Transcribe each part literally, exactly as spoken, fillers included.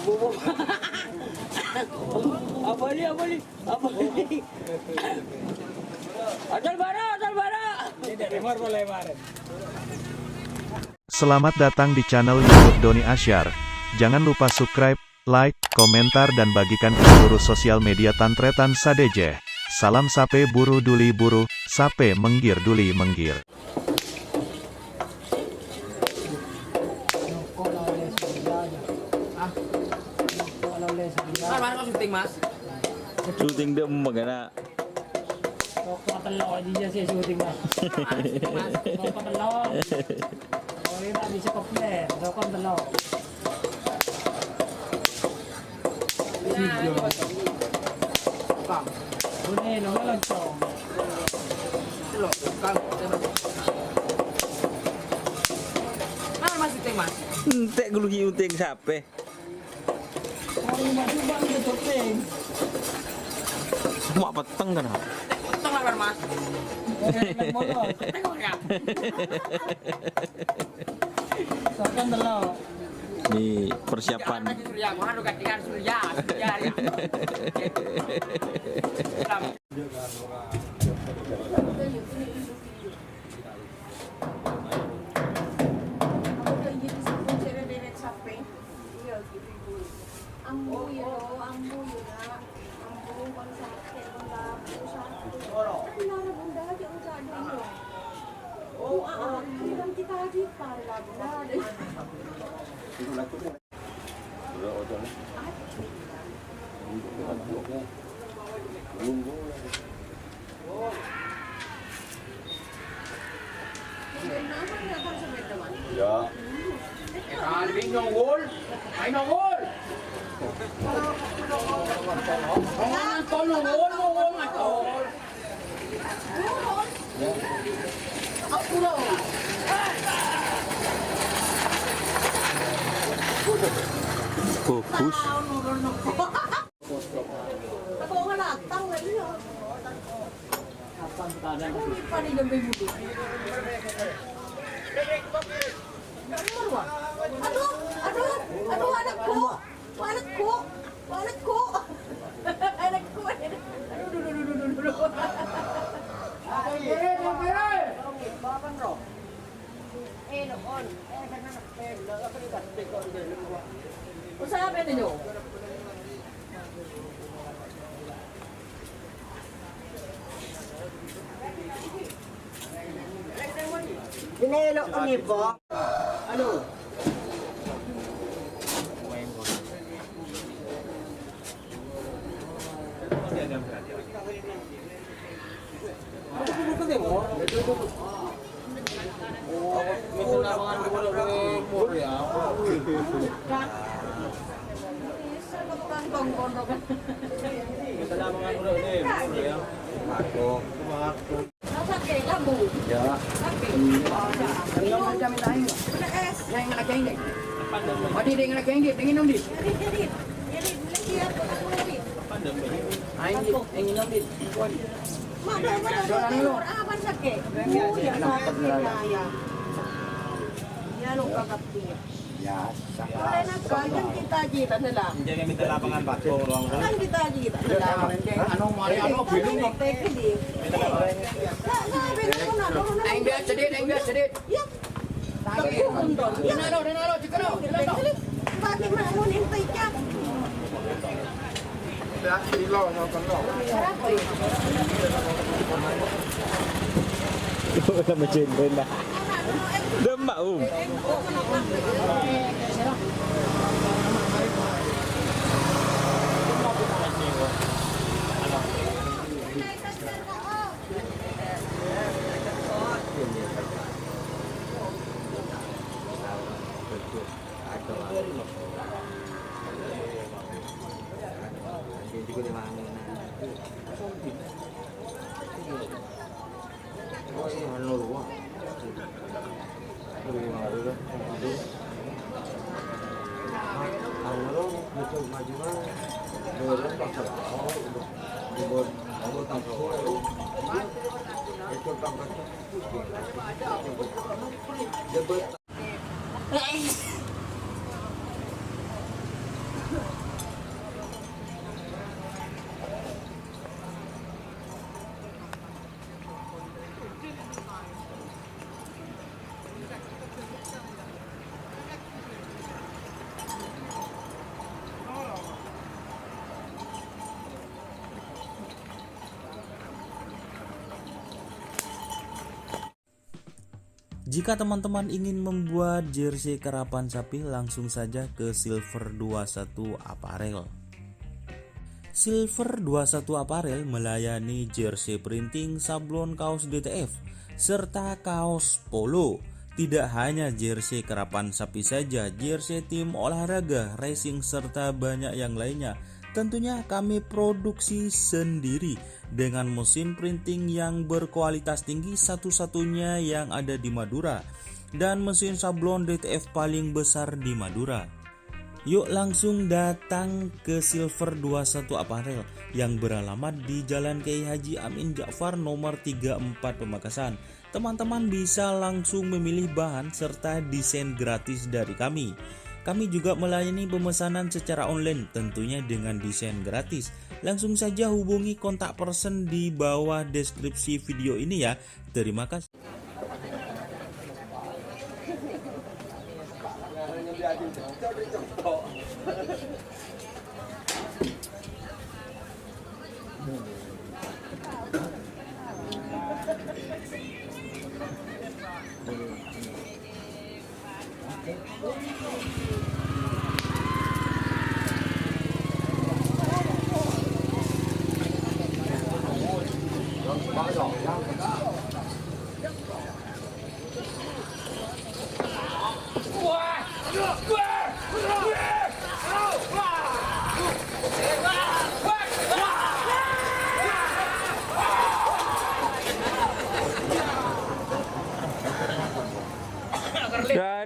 Apa ni, apa ni? Apa ni? Asal bara, asal bara. Selamat datang di channel YouTube Doni Asyar. Jangan lupa subscribe, like, komentar, dan bagikan ke seluruh sosial media Tan Tretan sadhâjâ. Salam sapè buru duli buru, sapè mèngghir duli mèngghir. Mas, Mas, kok syuting, Mas? Syuting dia mau gana. Rokok tello' aja sih syuting, Mas. Mas, rokok tello'. Oh, ini tak bisa kopler, rokok tello'. Ini, no, loncong. Tello', Kang. Mana Mas syuting, Mas? Entek guluhi uting sape? Cuma peteng kan? Peteng lah, Mas. Peteng lah. Sokan tello'. Ini persiapan. Surya, Surya, Surya, Surya. Ambu, ya, ambu, ya, nak. Ambu, kon sakè, kon rabu, sakè. Kan lara bunda aja ucap dulu. Bu, ah, ah, kan kita aja par, lara bunda. Ya. Ayo, nongol. Ayo, nongol. Nongol, nongol, nongol, nongol. Bagus. Aku ngelatang lah, iya. Apa nih jam tujuh? Aduh, aduh, aduh, anakku. Anakku. Anakku. Anakku. Aduh, aduh, aduh, aduh, aduh. Apa ini? Apa ini? Usaha apa itu, Jo? Ini lo ini, Bo. Halo. Ya. Yang lagi ini. Apa namanya? Yang lagi ini, dingin dong, Dit. Apa namanya? Ayo, Dit, dingin dong, Dit. Mak, udah, udah, udah, udah, apa sakit? Oh, ya, sakit, ya, ya. Ya, luka kaki, ya. Ya, sakit. Boleh, nak, kan kita aja, tak salah. Jangan minta lapangan bakso, ruang. Kan kita aja, tak salah. Anu, mari, anu, bingung, dong. Minta lapangan. Nah, nah, bingung, nah, turun, nah. Ayo, biar sedikit, ayo, biar sedikit. Ya. Denaro, denaro, cekno, denaro. Itu kan mesin rendah. Demak, Um. Jika teman-teman ingin membuat jersey karapan sapi, langsung saja ke Silver dua satu Apparel. Silver dua satu Apparel melayani jersey printing, sablon kaos D T F, serta kaos polo. Tidak hanya jersey karapan sapi saja, jersey tim olahraga, racing, serta banyak yang lainnya. Tentunya kami produksi sendiri dengan mesin printing yang berkualitas tinggi, satu-satunya yang ada di Madura, dan mesin sablon D T F paling besar di Madura. Yuk langsung datang ke Silver dua satu Apparel yang beralamat di Jalan Kiai Haji Amin Ja'far nomor tiga empat Pamekasan. Teman-teman bisa langsung memilih bahan serta desain gratis dari kami. Kami juga melayani pemesanan secara online, tentunya dengan desain gratis. Langsung saja hubungi kontak person di bawah deskripsi video ini ya. Terima kasih.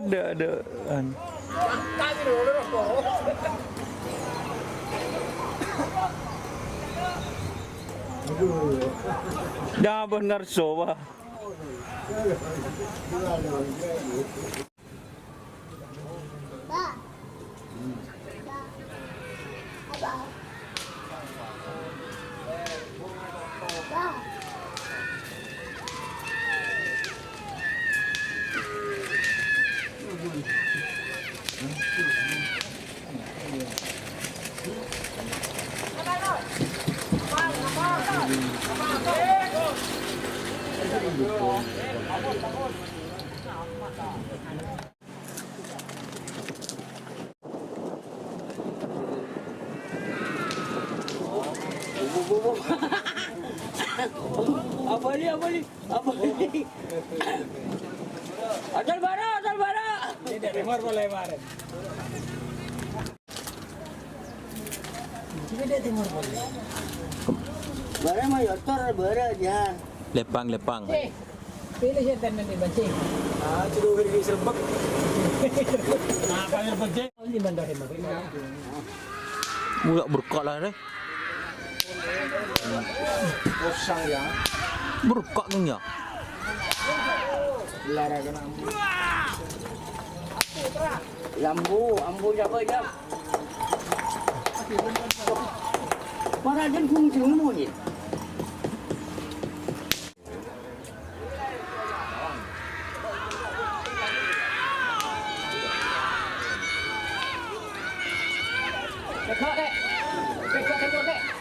Ada, ada, anu. Jangan ngerso, wah. Apa ni, apa ni? Apa ni? Asal bara, asal bara. Ini dari timur boleh, Mar. Bara mah yotor, bara, Jan. Lepang, lepang. Eh, pilih setan nanti, Bang. Ah, cedok gigi serbek. Kenapa serbek, Cek? Ini mandar emang. Mula berkok lah, deh. Usang ya. Berkok kan ya. Lara kena. Lambu, ambu siapa, Jam? Para dan kunjung monyet. Tegak, Kek. Tegak, tegak, Kek.